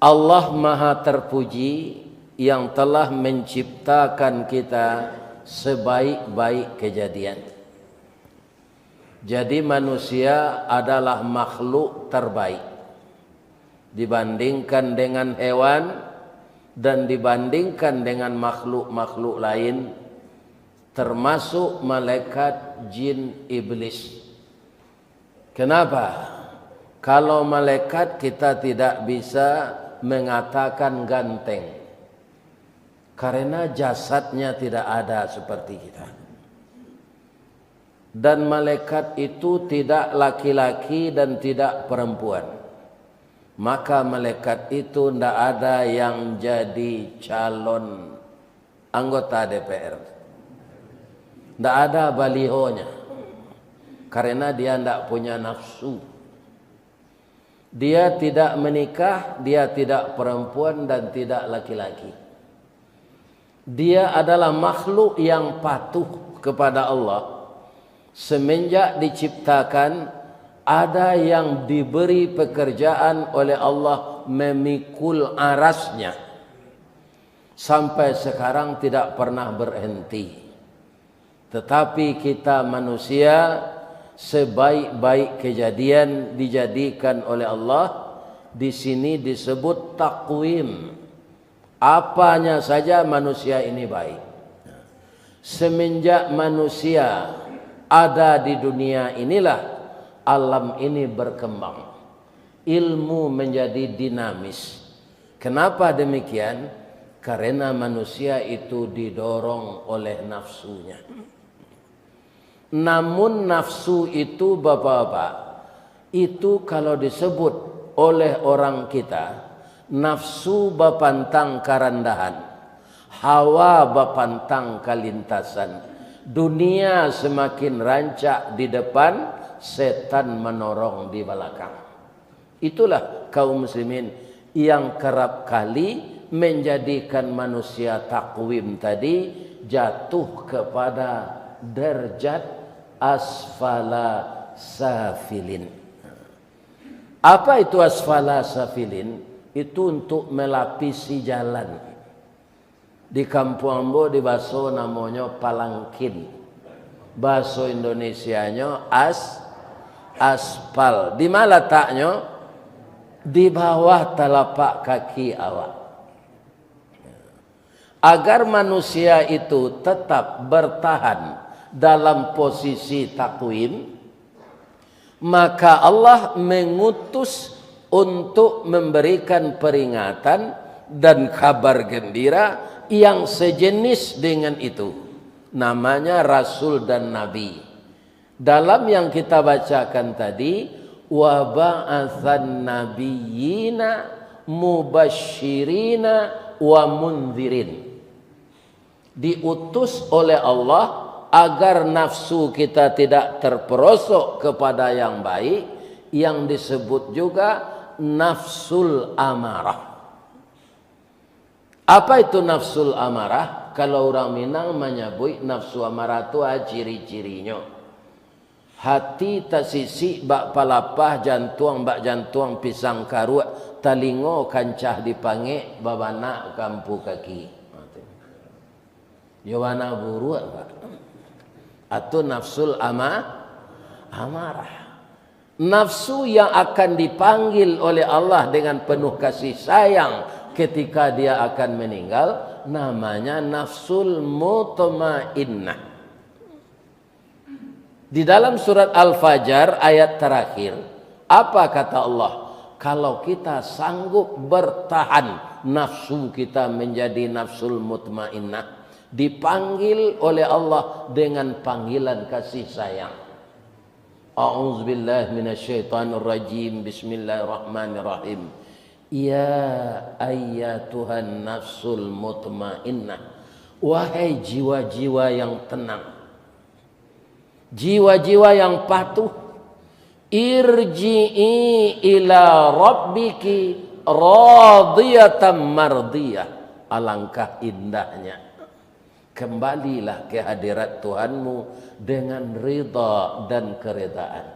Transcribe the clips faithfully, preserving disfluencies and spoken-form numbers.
Allah Maha Terpuji yang telah menciptakan kita sebaik-baik kejadian. Jadi, manusia adalah makhluk terbaik dibandingkan dengan hewan dan dibandingkan dengan makhluk-makhluk lain, termasuk malaikat, jin, iblis. Kenapa? Kalau malaikat, kita tidak bisa mengatakan ganteng, karena jasadnya tidak ada seperti kita. Dan malaikat itu tidak laki-laki dan tidak perempuan. Maka malaikat itu ndak ada yang jadi calon anggota D P R. Ndak ada balihonya. Karena dia ndak punya nafsu. Dia tidak menikah, dia tidak perempuan dan tidak laki-laki. Dia adalah makhluk yang patuh kepada Allah. Semenjak diciptakan, ada yang diberi pekerjaan oleh Allah memikul arasnya. Sampai sekarang tidak pernah berhenti. Tetapi kita manusia, sebaik-baik kejadian dijadikan oleh Allah, di sini disebut takwim. Apanya saja manusia ini baik. Semenjak manusia ada di dunia inilah alam ini berkembang. Ilmu menjadi dinamis. Kenapa demikian? Karena manusia itu didorong oleh nafsunya. Namun nafsu itu, bapak-bapak, itu kalau disebut oleh orang kita, nafsu bapantang karandahan, hawa bapantang kalintasan, dunia semakin rancak di depan, setan menorong di balakang. Itulah kaum muslimin yang kerap kali menjadikan manusia takwim tadi jatuh kepada derajat asfala safilin. Apa itu asfala safilin? Itu untuk melapisi jalan. Di kampuang ambo dibaso namonyo palangkin. Baso Indonesianyo as-, aspal. Di ma lataknyo? Di bawah talapak kaki awak. Agar manusia itu tetap bertahan dalam posisi takwim, maka Allah mengutus untuk memberikan peringatan dan kabar gembira yang sejenis dengan itu. Namanya rasul dan nabi. Dalam yang kita bacakan tadi, "Wa ba'atsan nabiyyina mubasyirina wa mundzirin." Diutus oleh Allah agar nafsu kita tidak terperosok kepada yang baik, yang disebut juga nafsul amarah. Apa itu nafsul amarah? Kalau urang Minang manyabuik nafsu amarah tu, ah, ciri-cirinyo. Hati tasisik bak palapah, jantuang bak jantuang pisang karuak, talingo kancah dipangek, babanak ka ampu kaki. Yo, bana buruak, Pak. Atau nafsul ama-, amarah. Nafsu yang akan dipanggil oleh Allah dengan penuh kasih sayang ketika dia akan meninggal, namanya nafsul mutmainnah. Di dalam surat Al-Fajr ayat terakhir, apa kata Allah? Kalau kita sanggup bertahan, nafsu kita menjadi nafsul mutmainnah, dipanggil oleh Allah dengan panggilan kasih sayang. A'udzubillahi minasyaitonirrajim. Bismillahirrahmanirrahim. Ya ayyatuhan nafsul mutmainnah. Wahai jiwa-jiwa yang tenang. Jiwa-jiwa yang patuh. Irji'i ila rabbiki radiyatan mardiyah. Alangkah indahnya. Kembalilah ke hadirat Tuhanmu dengan ridha dan keredaan.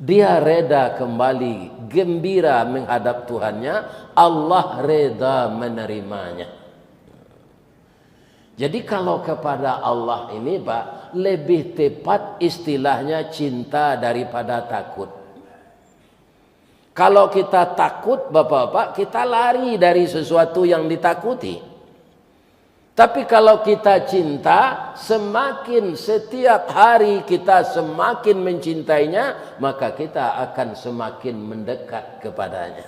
Dia reda kembali, gembira menghadap Tuhannya, Allah reda menerimanya. Jadi, kalau kepada Allah ini, Pak, lebih tepat istilahnya cinta daripada takut. Kalau kita takut, Bapak-bapak, kita lari dari sesuatu yang ditakuti. Tapi kalau kita cinta, semakin setiap hari kita semakin mencintainya, maka kita akan semakin mendekat kepadanya.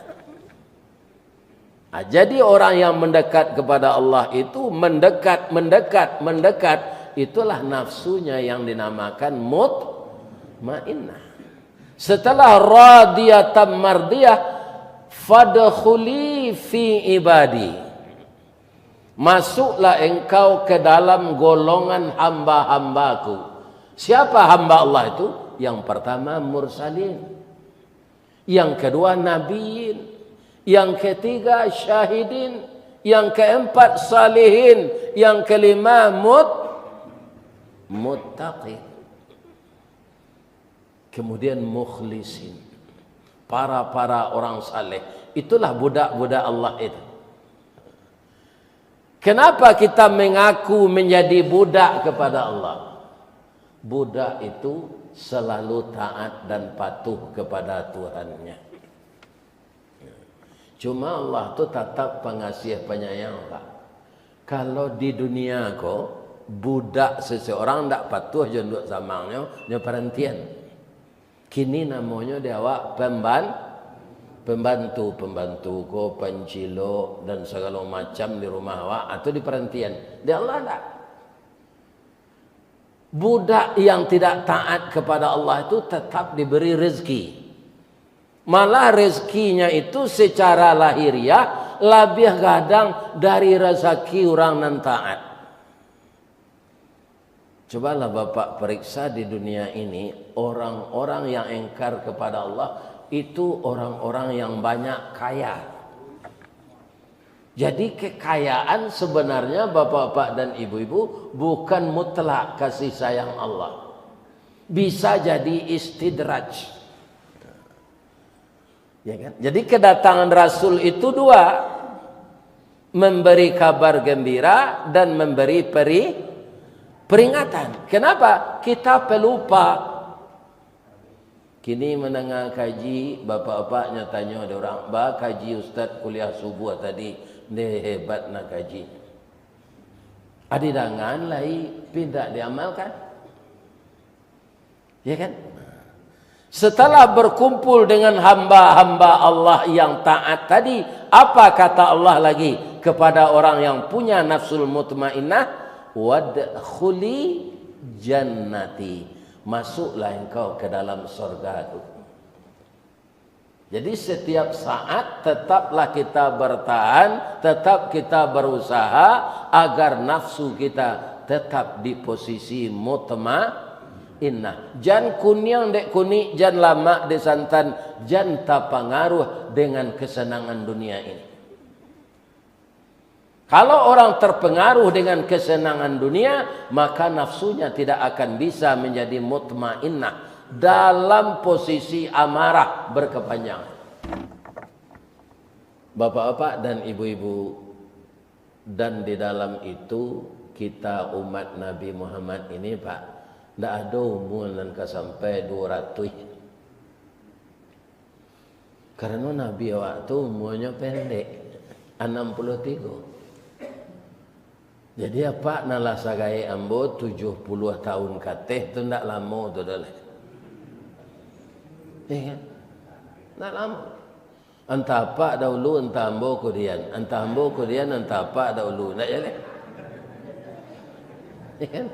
Ah, jadi orang yang mendekat kepada Allah itu mendekat, mendekat, mendekat. Itulah nafsunya yang dinamakan mutmainnah. Setelah radiyatan mardiyah, fadkhuli fi ibadi. Masuklah engkau ke dalam golongan hamba-hambaku. Siapa hamba Allah itu? Yang pertama, mursalin. Yang kedua, nabiin. Yang ketiga, syahidin. Yang keempat, salihin. Yang kelima, mut-, muttaqin. Kemudian, mukhlisin. Para-para orang saleh. Itulah budak-budak Allah itu. Kenapa kita mengaku menjadi budak kepada Allah? Budak itu selalu taat dan patuh kepada Tuhannya. Cuma Allah tu tatap pangasih panyayang, Pak. Kalau di dunia ko, budak seseorang ndak patuh jo induak samangnyo, nyo parantian. Kini namonyo di awak pemban-, pembantu, pembantu ko, pancilok, dan sagalo macam di rumah awak, atau di parantian. Di Allah ndak. Budak yang tidak taat kepada Allah itu tetap diberi rezeki. Malah rezekinya itu secara lahiriah labiah gadang dari rezeki urang nan taat. Cobalah Bapak periksa di dunia ini, orang-orang yang engkar kepada Allah itu orang-orang yang banyak kaya. Jadi, kekayaan sebenarnya, Bapak-bapak dan Ibu-ibu, bukan mutlak kasih sayang Allah. Bisa jadi istidraj. Ya kan? Jadi, kedatangan Rasul itu dua, memberi kabar gembira dan memberi peri-, peringatan. Kenapa? Kita pelupa. Kini mandanga kaji, bapak-bapak nyo tanyo dek urang, "Ba kaji ustaz kuliah subuah tadi, nde hebat na kaji." Adi dangan lai, pintak diamalkan. Ya kan? Setelah berkumpul dengan hamba-hamba Allah yang taat tadi, apa kata Allah lagi kepada orang yang punya nafsul mutmainnah? "Wadkhuli jannati." Masuklah engkau ke dalam sorgaku. Jadi, setiap saat tetaplah kita bertahan, tetap kita berusaha agar nafsu kita tetap di posisi mutmainnah. Jan kuniang dek kunik, jan lamak dek santan, jan tapangaruh dengan kesenangan dunia ini. Kalau orang terpengaruh dengan kesenangan dunia, maka nafsunya tidak akan bisa menjadi mutmainnah dalam posisi amarah berkepanjangan. Bapak-bapak dan ibu-ibu, dan di dalam itu kita umat Nabi Muhammad ini, Pak, ndak ado umua nan ka sampai duo ratuih. Karano Nabi awak tu umuanyo pendek, anam puluah tigo. Jadi, apak nan lah sagaek ambo tujuah puluah tahun ka ateh tu ndak lamo tu doh lai. Iya kan? Ndak lamo. Antah apak dahulu, antah ambo kudian, antah ambo kudian, antah apak dahulu. Ndak jaleh? Iya kan?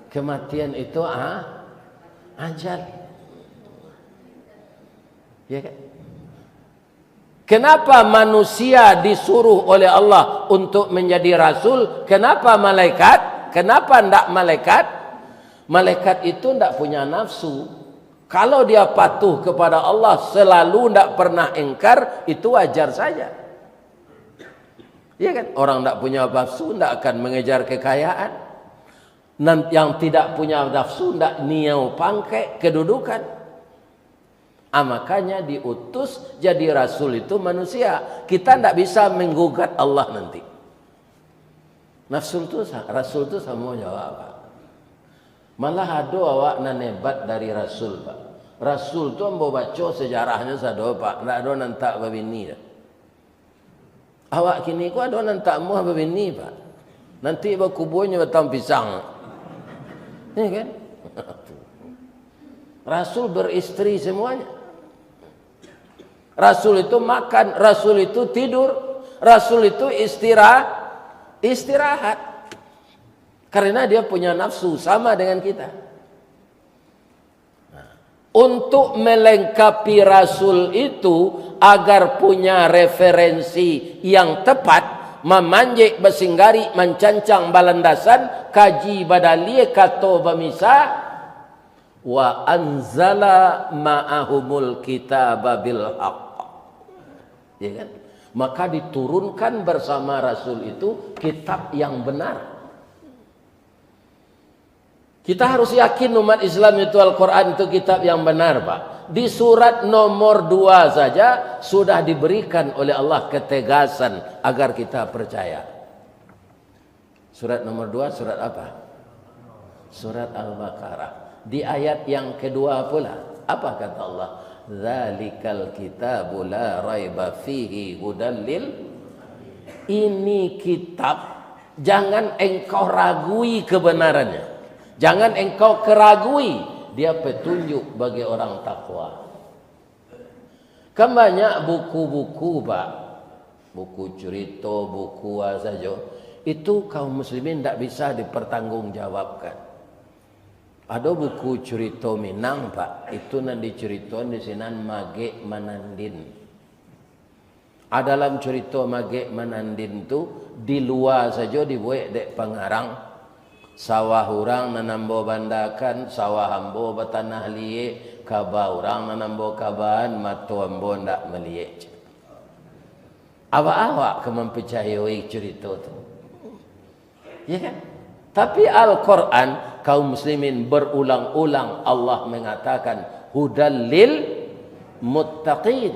Kematian itu, ah, ajal. Ya kan? Kenapa manusia disuruh oleh Allah untuk menjadi rasul? Kenapa malaikat? Kenapa ndak malaikat? Malaikat itu ndak punya nafsu. Kalau dia patuh kepada Allah, selalu ndak pernah ingkar, itu wajar saja. Ya kan? Orang ndak punya nafsu ndak akan mengejar kekayaan. Nan, yang tidak punya nafsu ndak niau pangkek, kedudukan. Ah, makanya diutus jadi rasul itu manusia. Kita ndak bisa menggugat Allah nanti. Nafsul tu sa-, rasul tu samo jo awak, Pak. Malah ado awak nan hebat dari rasul, Pak. Rasul tu ambo baco sejarahnyo sado, Pak. Ndak ado nan tak babini doh. Awak kini ko ado nan tak amuah babini, Pak. Nanti bakubuanyo batang pisang. Ya kan? Rasul beristri semuanya. Rasul itu makan, Rasul itu tidur, Rasul itu istira-, istirahat. Karena dia punya nafsu sama dengan kita. Nah, untuk melengkapi rasul itu, agar punya referensi yang tepat, mamanjek basinggari, mancancang balandasan, kaji badalie, kato bamisa, "Wa anzala ma'ahumul kitaba bil haq." Ya kan? Maka diturunkan bersama rasul itu kitab yang benar. Kita harus yakin umat Islam itu Al-Quran itu kitab yang benar, Pak. Di surat nomor dua saja sudah diberikan oleh Allah ketegasan agar kita percaya. Surat nomor dua, surat apa? Surat Al-Baqarah. Di ayat yang kedua pula, apa kata Allah? "Dzalikal kitabu la raiba fihi hudal lil." Ini kitab, jangan engkau ragui kebenarannya. Jangan engkau keragui, dia petunjuk bagi orang takwa. Kan banyak buku-buku, Pak. Buku curito, buku a sajo. Itu kaum muslimin ndak bisa dipertanggungjawabkan. Ado buku curito Minang, Pak. Itu nan dicuritoan di sinan Magek Manandin. A dalam curito Magek Manandin tu, di lua sajo dibuek dek pangarang. Sawah urang nan ambo bandakan, sawah ambo batanah liek, kaba urang nan ambo kabaan, mato ambo ndak maliek. Awak-awak ka mampicayoi curito tu. Ya kan? Tapi Al-Quran, kaum muslimin, berulang-ulang Allah mengatakan, "Hudal lil muttaqin."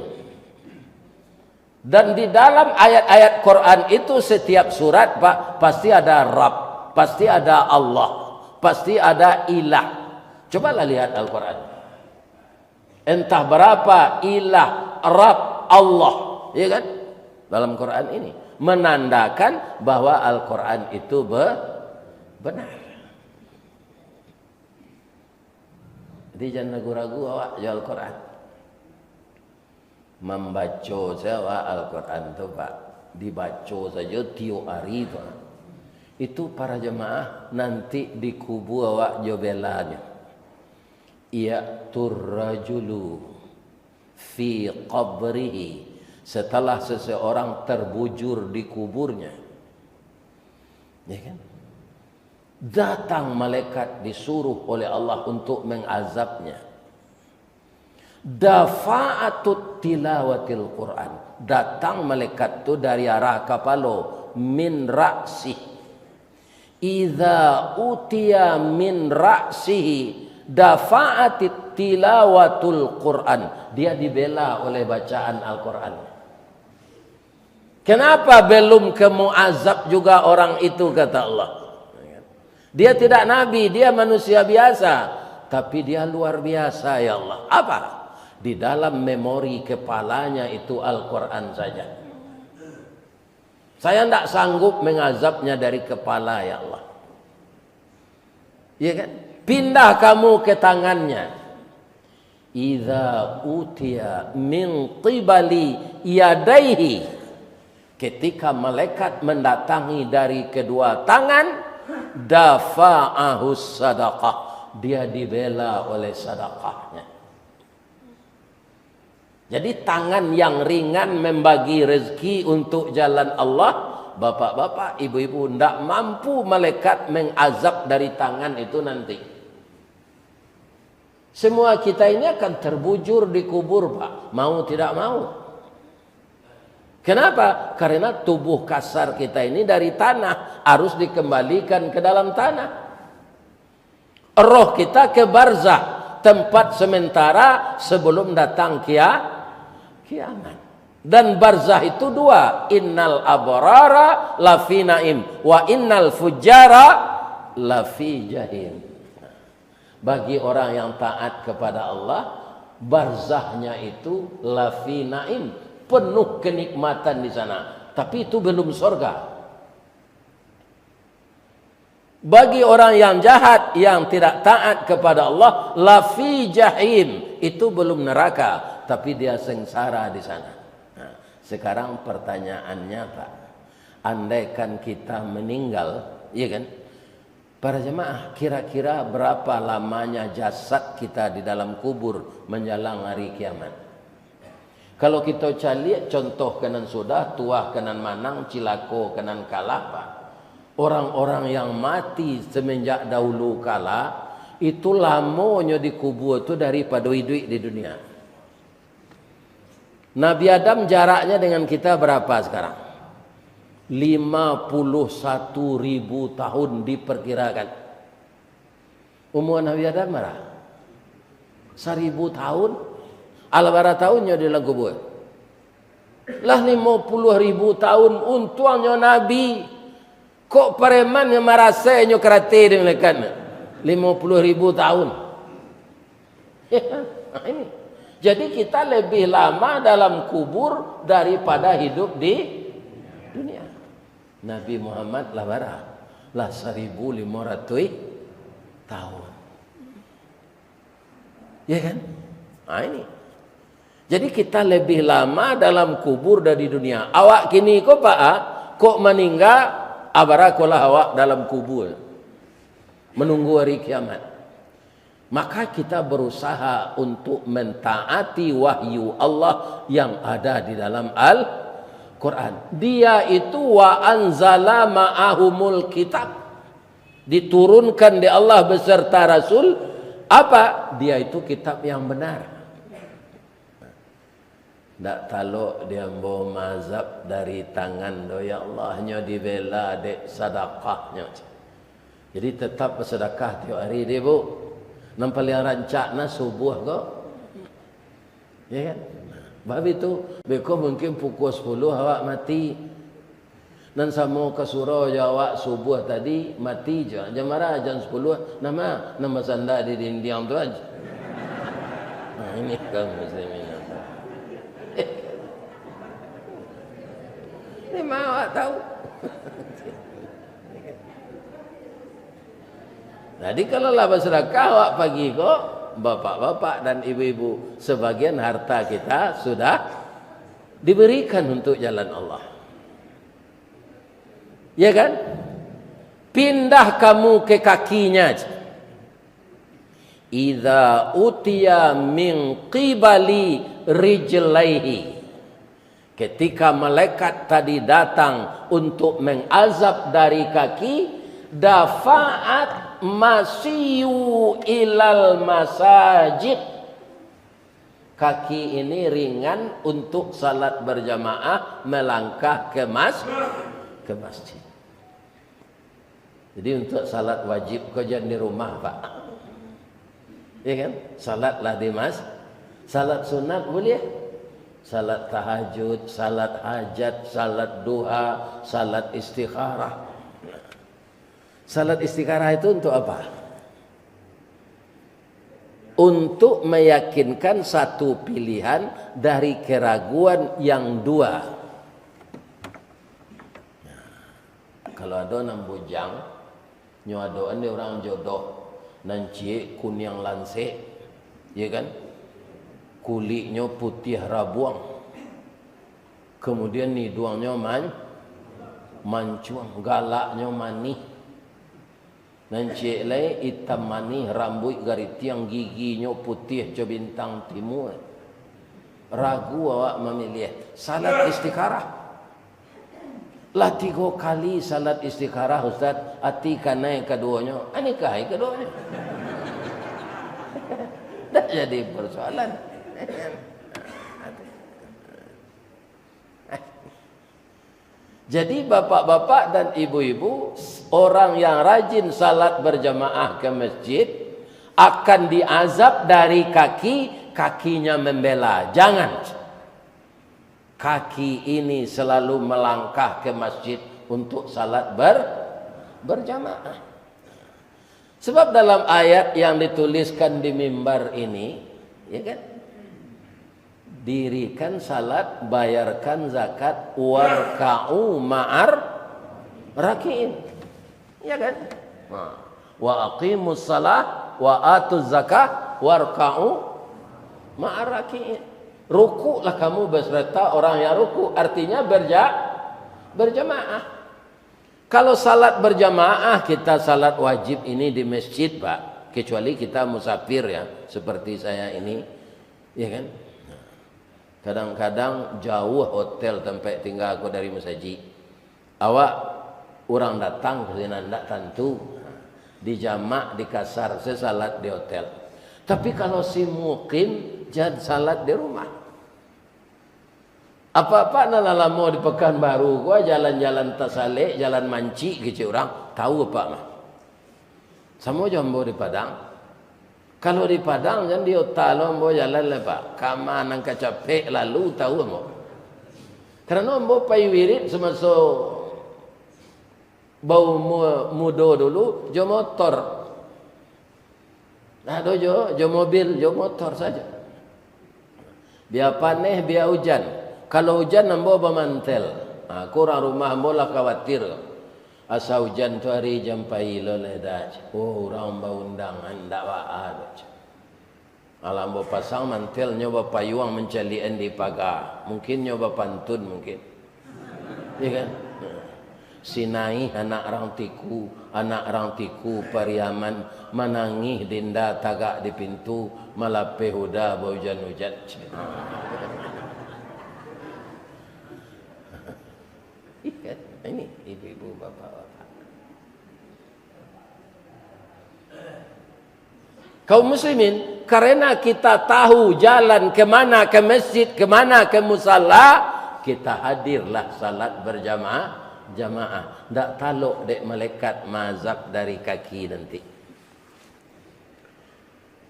Dan di dalam ayat-ayat Quran itu, setiap surat, Pak, pasti ada Rabb, pasti ada Allah, pasti ada ilah. Cobalah lihat Al-Quran. Entah berapa ilah, Rabb, Allah, ya kan? Dalam Quran ini menandakan bahwa Al-Quran itu be-, benar. Jadi, jan ragu-ragu awak jo Al-Quran. Mambaco sajo awak Al-Quran tu, Pak. Dibaco sajo tiok ari tu. Itu para jamaah nanti dikubua awak jo belanyo. Ya'tur rajulu fi qabrihi, setelah seseorang terbujur di kuburnya. Ya kan? Datang malaikat disuruh oleh Allah untuk mengazabnya. Dafa'atut tilawatil Quran. Datang malaikat tu dari arah kapalo, min ra'sih. Idza utiya min ra'sihi dafa'atit tilawatul Quran. Dia dibela oleh bacaan Al-Quran. Kenapa belum kamu azab juga orang itu, kata Allah. Dia tidak nabi, dia manusia biasa. Tapi dia luar biasa, ya Allah. Apa? Di dalam memori kepalanya itu Al-Quran saja. Saya ndak sanggup mengazabnya dari kepala, ya Allah. Ya kan? Pindah kamu ke tangannya. Idza utiya min qibali yadaihi. Ketika malaikat mendatangi dari kedua tangan, dafa'ahu sadaqah. Dia dibela oleh sadakahnya. Jadi, tangan yang ringan membagi rezeki untuk jalan Allah, bapak-bapak, ibu-ibu, ndak mampu malaikat mengazab dari tangan itu nanti. Semua kita ini akan terbujur di kubur, Pak. Mau tidak mau. Kenapa? Karena tubuh kasar kita ini dari tanah, harus dikembalikan ke dalam tanah. Roh kita ke barzah, tempat sementara sebelum datang kia-, kiamat. Dan barzah itu dua, innal abrara lafi naim, wa innal fujjara lafi jahim. Bagi orang yang taat kepada Allah, barzahnya itu lafi naim, penuh kenikmatan di sana. Tapi itu belum sorga. Bagi orang yang jahat, yang tidak taat kepada Allah, lafi jahim, itu belum neraka, tapi dia sengsara di sana. Nah, sekarang pertanyaannya, Pak, andaikan kita meninggal, iya kan? Para jemaah, kira-kira berapa lamanya jasad kita di dalam kubur menjelang hari kiamat? Kalau kito caliak contoh ka nan sudah, tuah ka nan manang, cilako ka nan kalah, Pak. Orang-orang yang mati semenjak dahulu kala, itu lamonyo di kubua tu daripado iduik di dunia. Nabi Adam jaraknya dengan kita berapa sekarang? Lima puluh satu ribu tahun diperkirakan. Umur Nabi Adam bara? Saribu tahun. Alah bara tahunnyo di dalam kubua? Lah limo puluah ribu tahun, untuangnyo Nabi. Kok pareman nan marasai nyo karate di malaikat? Limo puluah ribu tahun. Ya kan? Nah, ini. Jadi kita lebih lama dalam kubur daripada hidup di dunia. Nabi Muhammad lah bara? Lah saribu limo ratuih tahun. Ya kan? Nah, ini. Jadi kita lebih lama dalam kubur dari dunia. Awak kini ko, Pak, ah, kok maningga, abarakolah awak dalam kubur. Menunggu hari kiamat. Maka kita berusaha untuk mentaati wahyu Allah yang ada di dalam Al-Quran. Dia itu wa anzala ma'ahumul kitab. Diturunkan di Allah beserta Rasul, apa? Dia itu kitab yang benar. Ndak talok di ambo mazhab dari tangan do, ya Allah, nyo dibela dek sadakahnyo. Jadi tetap basadakah tiok hari deh, Bu. Nan paliang rancak nah subuah ko. Ya kan? Bab itu, beko mungkin pukul sepuluh awak mati. Nan samo ka surau jo awak subuah tadi, mati jo. Jam bara? Jam sapuluah. Nah, ma? Nan basanda di dindiang tu aja. Nah, ini kaum muslimin. Ini ma awak tahu. Jadi, kalau lah basadakah awak pagi ko, bapak-bapak dan ibu-ibu, sebagian harta kita sudah diberikan untuk jalan Allah. Ya kan? Pindah kamu ke kakinya. Idza utiya min qibali rijlaihi. Ketika malaikat tadi datang untuk mengazab dari kaki, dafa'at masyu ilal masajid. Kaki ini ringan untuk salat berjamaah melangkah ke mas-, ke masjid. Jadi, untuk salat wajib ko jan di rumah, Pak. Ya kan? Salatlah di mas-, salat sunat boleh. Salat tahajud, salat hajat, salat duha, salat istikharah. Salat istikharah itu untuk apa? Untuk meyakinkan satu pilihan dari keraguan yang dua. Kalau ado nan bujang, nyo adokan dek urang jodoh, nan ciek kuniang lansek, ya kan? Kuliknyo putiah rabuang, kemudian iduangnyo man-, mancuang, galaknyo manih. Nan ciek lai itam manih, rambuik garitiang, giginyo putiah co bintang timua. Ragu awak mamiliah. Salat istikharah. Lah tigo kali salat istikharah, Ustaz, ati kanai kaduonyo. Anikah ai kaduonyo? Ndak jadi persoalan. Jadi, bapak-bapak dan ibu-ibu, orang yang rajin salat berjamaah ke masjid, Akan diazab dari kaki, kakinya membela. Jangan. Kaki ini selalu melangkah ke masjid untuk salat ber-, berjamaah. Sebab dalam ayat yang dituliskan di mimbar ini, ya kan? Dirikan salat, bayarkan zakat, warka'u ma'ar raki'in. Ya kan? Nah. "Wa aqimus salah, wa atuz zakah, warka'u ma'ar raki'in." Rukuklah kamu beserta orang yang rukuk, artinya berja-, berjamaah. Kalau salat berjamaah, kita salat wajib ini di masjid, Pak. Kecuali kita musafir ya, seperti saya ini. Ya kan? Kadang-kadang jauah hotel tampek tingga ko dari masajik. Awak urang datang ka sinan, ndak tantu. Dijamak, dikasar, se salat di hotel. Tapi kalau si mukim, jan salat di rumah. Apak-apak nan lah lamo di Pekanbaru ko, jalan-jalan Tasalek, jalan Mancik kecek urang, tahu apak mah. Samo jo ambo di Padang. Kalau di Padang, jan di ota lo ambo jalan lai, Pak. Kama nan ka capek lalu tahu ambo. Karano ambo pai wirid samaso baumua mudo dulu jo motor. Ndak ado jo, jo mobil, jo motor sajo. Bia paneh, bia ujan. Kalau ujan, ambo bamantel. Ha, ko urang rumah ambo lah khawatir. Asa ujan tu ari jan pai lo lai dah. Oh, urang baundangan, ndak baa doh. Alah ambo pasang mantel, nyo bapayuang mancaliak-an di paga. Mungkin nyo bapantun, mungkin. Iya kan? Sinaih anak rang Tiku, anak rang Tiku Pariaman, manangih dinda tagak di pintu, malapeh uda baujan-ujan. Iya kan? Ini ibu-ibu, bapak-bapak. Kaum muslimin, karena kita tahu jalan ke mana ke masjid, ke mana ke musala, kita hadirlah salat berjamaah, jamaah. Ndak talok dek malaikat maazab dari kaki nanti.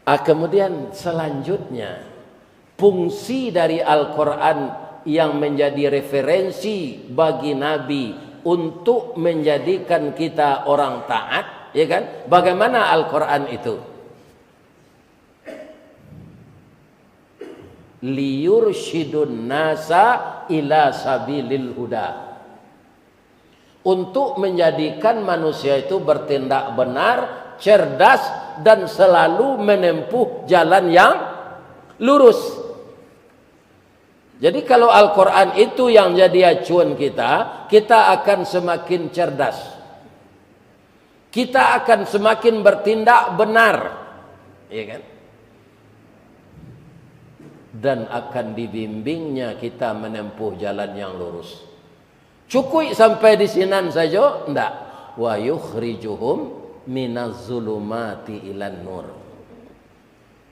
Ah, kemudian selanjutnya, fungsi dari Al-Quran yang menjadi referensi bagi Nabi untuk menjadikan kita orang taat, ya kan? Bagaimana Al-Quran itu? "Liyursyidun nasa ila sabilil huda." Untuk menjadikan manusia itu bertindak benar, cerdas, dan selalu menempuh jalan yang lurus. Jadi, kalau Al-Quran itu yang jadi acuan kita, kita akan semakin cerdas. Kita akan semakin bertindak benar. Iya kan? Dan akan dibimbingnya kita menempuh jalan yang lurus. Cukuik sampai di sinan sajo? Ndak. "Wa yukhrijuhum minaz zulumati ilan nur."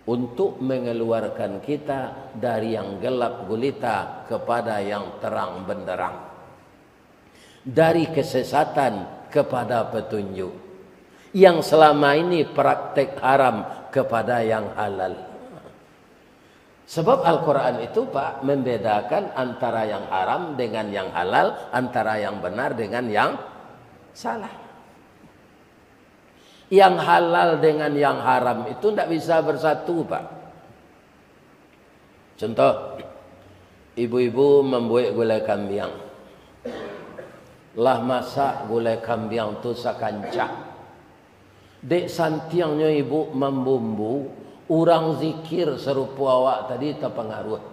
Untuk mengeluarkan kita dari yang gelap gulita kepada yang terang benderang. Dari kesesatan kepada petunjuk. Yang selama ini praktek haram kepada yang halal. Sebab Al-Quran itu, Pak, membedakan antara yang haram dengan yang halal, antara yang benar dengan yang salah. Yang halal dengan yang haram itu ndak bisa bersatu, Pak. Contoh, ibu-ibu mambuek gulai kambiang. Lah masak gulai kambiang tu sakancak. Dek santiangnyo ibu mambumbu, urang zikir sarupo awak tadi tapangaruah.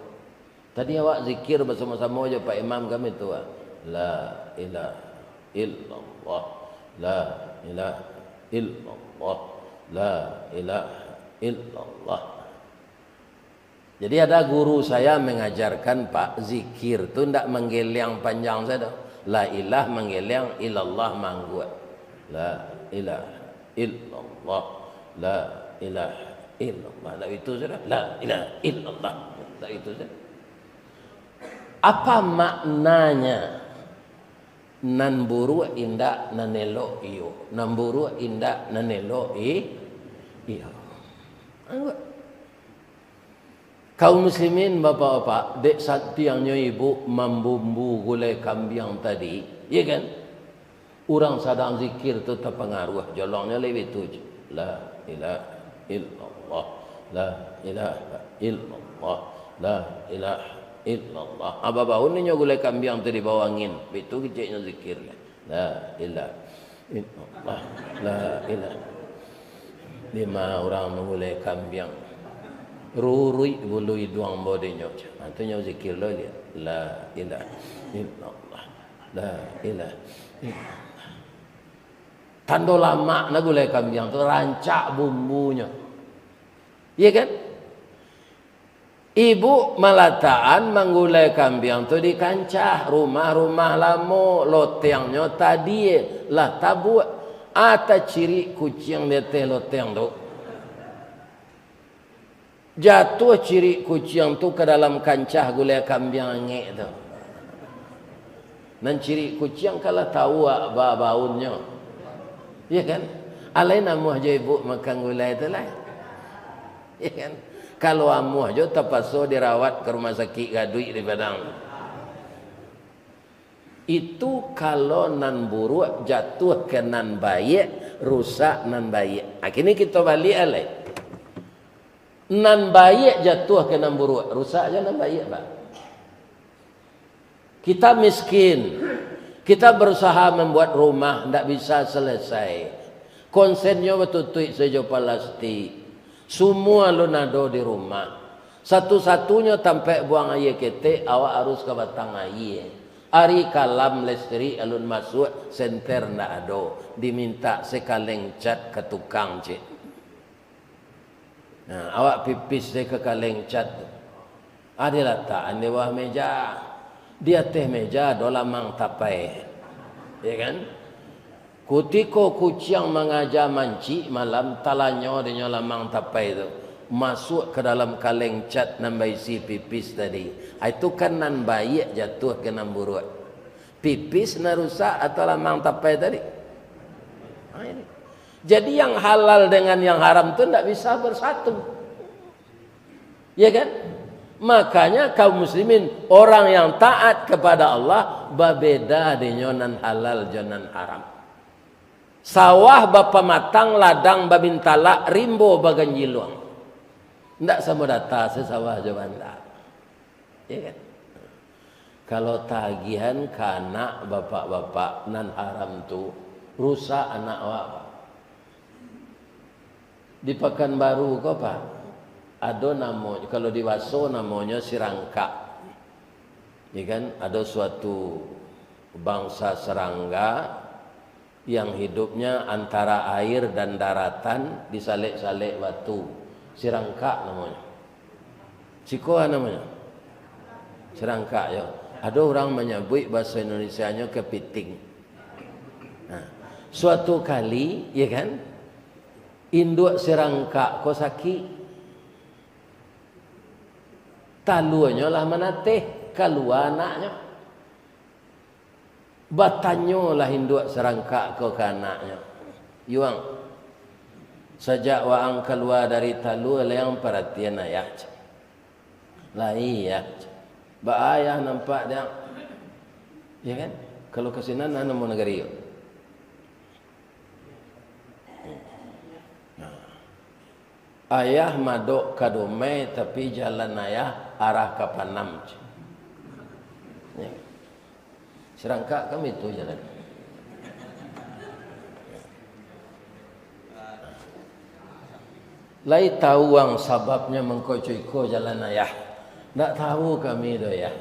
Tadi awak zikir basamo-samo jo Pak Imam kami tu, ah. La ilaha illallah, la ilaha illallah, la ilaha illallah. Jadi ada guru saya mengajarkan, Pak, zikir tu ndak manggeliang panjang sajo. La ilah manggeliang, ilallah mangguak. La ilaha illallah, la ilaha illallah. Ndak itu sajo. La ilaha illallah. Ndak itu sajo. Apa maknanya? Nan buruak indak, nan elok iyo. Nan buruak indak, nan elok i-, iyo. Angguak. Kaum muslimin, bapak-bapak, dek santiangnyo ibu mambumbu gulai kambiang tadi, iya kan? Urang sadang zikir tu tapangaruah, jolongnyo lai baitu je. La ilaha illallah, la ilaha illallah, la ilaha illallah. Ah, babaun inyo gulai kambiang tu di bawah angin, baitu keceknyo zikir lah. La ilaha illallah, la ilaha. Dima urang manggulai kambiang, ruruik bulu iduang ambo dinyo. Ah, tu nyo zikir lo liak. La ilaha illallah. La ilaha illallah. Tando lamak nah gulai kambiang tu, rancak bumbunyo. Iya kan? Ibu malatakan manggulai kambiang tu di kancah, rumah-rumah lamo, lotengnyo tadi lah tabuak. Ah, tacirik kuciang di ateh loteng tu. Jatuah cirik kuciang tu ka dalam kancah gulai kambiang angek tu. Nan cirik kuciang kan lah tau awak ba-, baunnyo. Iya kan? Alai namuah jo ibu makan gulai tu lai. Iya kan? Kalau amuah jo tapaso dirawat ka rumah sakik gaduik di Padang. Itu kalau nan buruak jatuah ka nan baiak, rusak nan baiak. Ah, kini kito baliak alai. Nan baiak jatuah ka nan buruak, rusak jo nan baiak, Pak. Kita miskin, kita berusaha mambuat rumah, ndak bisa selesai. Konsennyo batutuik sajo palastik. Sumua alun ado di rumah. Satu-satunyo tampek buang aia ketek, awak arus ka batang aia. Ari kalam listrik alun masuak, senter ndak ado. Dimintak sakaleng cat ka tukang, cek. Nah, awak pipis deh ka kaleng cat tu. Ah, dilatakan di bawah meja. Di ateh meja ado lamang tapai. Ya kan? Kutiko kuciang mangaja mancik malam, talanyo dinyo lamang tapai tu. Masuak ka dalam kaleng cat nan baisi pipis tadi. Ah, itu kan nan baiak jatuah ka nan buruak. Pipis nan rusak atau lamang tapai tadi? Ah, ini. Jadi, yang halal dengan yang haram tu ndak bisa bersatu. Ya kan? Makanya kaum muslimin, orang yang taat kepada Allah, babeda dinyo nan halal jo nan haram. Sawah bapamatang, ladang babintalak, rimbo baganjiluang. Ndak samo data se sawah jo banda. Ya kan? Kalau tagihan ka anak bapak-bapak nan haram tu, rusak anak awak, Pak. Di Pakanbaru ko, Pak, ado namo, kalau di baso namonyo sirangkak. Ya kan? Ado suatu bangsa serangga yang hidupnya antara air dan daratan, disalek-salek batu. Sirangkak namonyo. Siko a namonyo? Sirangkak yo. Ado urang manyabuik bahaso Indonesianyo kepiting. Nah, suatu kali, ya kan, induak sirangkak ko sakik. Taluanyo lah manateh, kalua anaknyo. Batanyolah induak sirangkak ko ka anaknyo, "Yuang, sajak waang kalua dari talua, lai ang paratian ayah?" cek. "Lai, Yah." cek. "Baa ayah nampak dek ang?" Ya kan? Kalau ka sinan, nah, namo nagari ko. Nah. "Ayah madok ka Dumai, tapi jalan ayah arah ka Panam," cek. Ya. Sirangkak kan itu jalan. "Lai tahu ang sababnyo mangko co iko jalan ayah?" "Ndak tahu kami doh, Yah.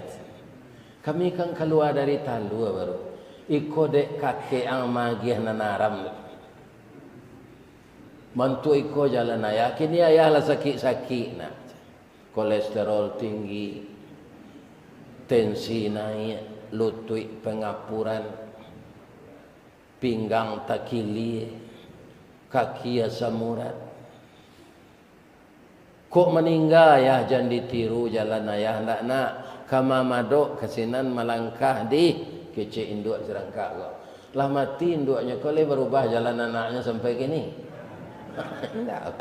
Kami kan kalua dari talua baru. Iko dek kakek ang maagiah nan haram tu. Mantuak iko jalan ayah, kini ayah lah sakik-sakik nak. Kolesterol tinggi, tensi naik, lutuik pangapuran, pinggang takilia, kaki asam urat. Kok maningga ayah, jan ditiru jalan ayah, ndak nak. Ka ma madok, ka sinan malangkah dih," kecek induak sirangkak ko. Lah mati induaknyo ko, lai barubah jalan anaknyo sampai kini? Indak.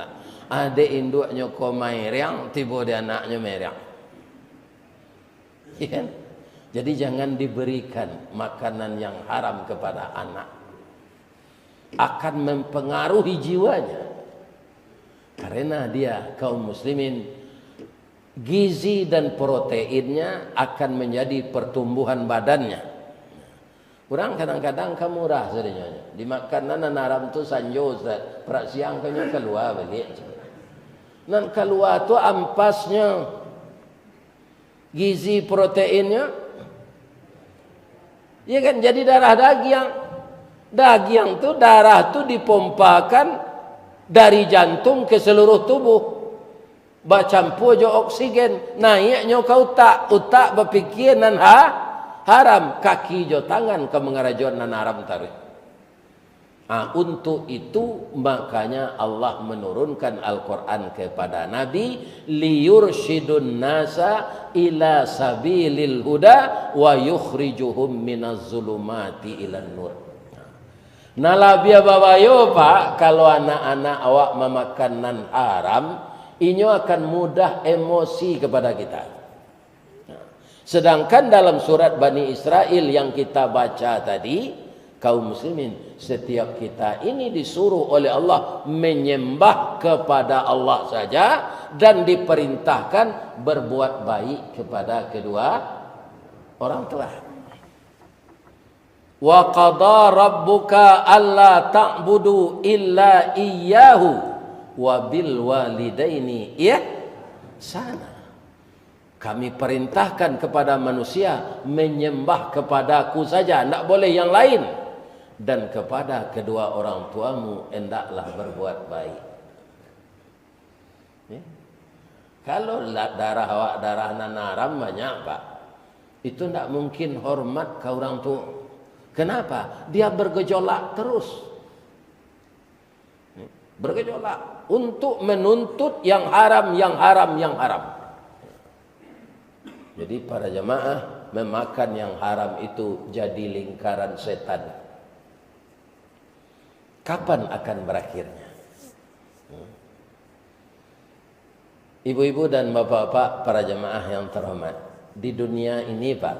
Adek induaknyo ko mairiang, tibo di anaknyo mairiang. Iya kan? Jadi, jangan diberikan makanan yang haram kepada anak. Akan mempengaruhi jiwanya. Karena dia, kaum muslimin, gizi dan proteinnya akan menjadi pertumbuhan badannya. Urang kadang-kadang ka murah sadonyo. Dimakan nan haram tu sanjo, Ustaz. Parak siang ka nyo kalua baliak. Nan kalua tu ampasnyo, gizi proteinnyo. Ya kan, jadi darah dagiang. Dagiang tu, darah tu dipompakan dari jantung ke seluruh tubuh. Bacampua jo oksigen, naiaknyo ka utak, utak bapikia nan ha-, haram, kaki jo tangan ka mangarajoan nan haram taruih. Ah, untuk itu, makanya Allah menurunkan Al-Quran kepada Nabi, "Liyursyidun nasa ila sabilil huda wa yukhrijuhum minaz zulumati ilan nur." Nah, labiah babayo, Pak, kalau anak-anak awak mamakan nan haram, inyo akan mudah emosi kepada kita. Nah, sedangkan dalam surat Bani Israel yang kita baca tadi, kaum muslimin, setiap kita ini disuruh oleh Allah menyembah kepada Allah saja dan diperintahkan berbuat baik kepada kedua orang tua. "Wa qada rabbuka alla ta'budu illa iyyahu wa bil walidaini ihsana." Kami perintahkan kepada manusia menyembah kepada-Ku saja, ndak boleh yang lain. Dan kepada kedua orang tuamu hendaklah berbuat baik. Ya. Kalau la-, darah awak darah nan haram banyak, Pak, itu ndak mungkin hormat ka urang tuo. Kenapa? Dia bergejolak terus. Bergejolak untuk menuntut yang haram, yang haram, yang haram. Jadi, para jamaah, memakan yang haram itu jadi lingkaran setan. Kapan akan berakhirnya? Hmm. Ibu-ibu dan bapak-bapak, para jamaah yang terhormat, di dunia ini, Pak,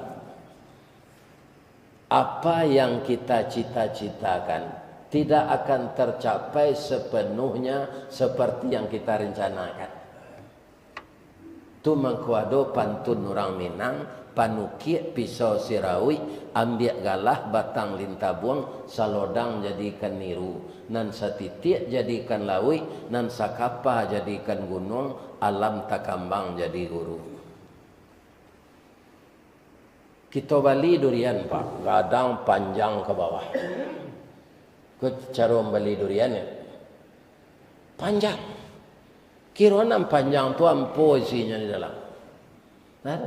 apa yang kita cita-citakan tidak akan tercapai sepenuhnya seperti yang kita rencanakan. Tu mangko ado pantun urang Minang, "Panukiak pisau sirauik, ambiak galah batang lintabuang, salodang jadikan niru, nan satitiak jadikan lauik, nan sakapa jadikan gunuang, alam takambang jadi guru." Kito bali durian, Pak, gadang panjang ka bawah. Ko caro mambali durian, yo. Panjang. Kiro nan panjang tu ampo isinyo di dalam. Nah,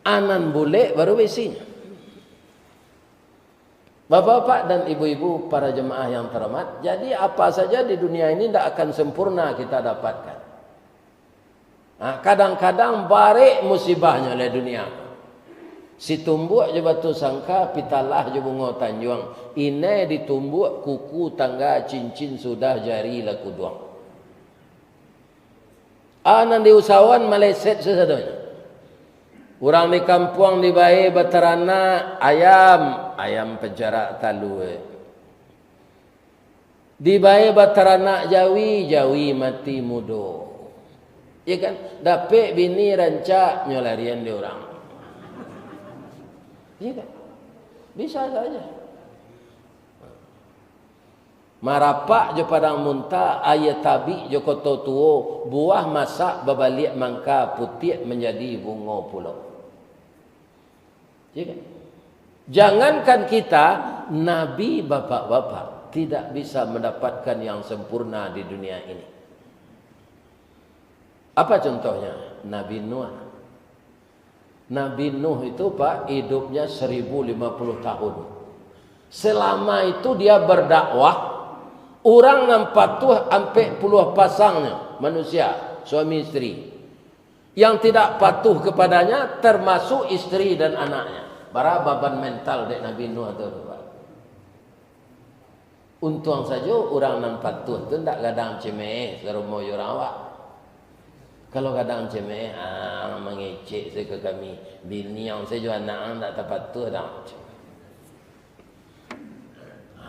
anan bulek baru baisinyo. Bapak-bapak dan ibu-ibu, para jemaah yang terhormat, jadi apa saja di dunia ini ndak akan sempurna kita dapatkan. Ha, kadang-kadang barek musibahnyo lai dunia. Situmbuak jo batu sangka, pitalah jo bungo tanjuang, inai ditumbuak kuku tangga, cincin sudah jari lah kuduang. A nan di usahoan maleset sasadonyo. Urang di kampuang dibae bataranak ayam, ayam panjarak talua. Dibae bataranak jawi, jawi mati mudo. Iya kan? Dapek bini rancak, nyo larian di urang. Iya kan? Bisa saja. Marapak jo padang muntah, aia tabik jo koto tuo, buah masak babaliak mangka, putiak manjadi bungo pulo. Ya kan? Jangankan kita, Nabi bapak-bapak tidak bisa mendapatkan yang sempurna di dunia ini. Apa contohnya? Nabi Nuh. Nabi Nuh itu, Pak, hidupnya seribu lima puluh tahun. Selama itu dia berdakwah, urang nan patuh ampek puluah pasangnyo manusia, suami isteri. Yang tidak patuh kepadanya termasuk isteri dan anaknya. Bara baban mental dek Nabi Nuh tu, Pak. Untuang sajo urang nan patuah tu ndak gadang cemeeh sarumo jo urang awak. Kalau gadang cemeeh, ah, mangecek sajo ka kami, bini ang sajo anak ang ndak tapatuah dang.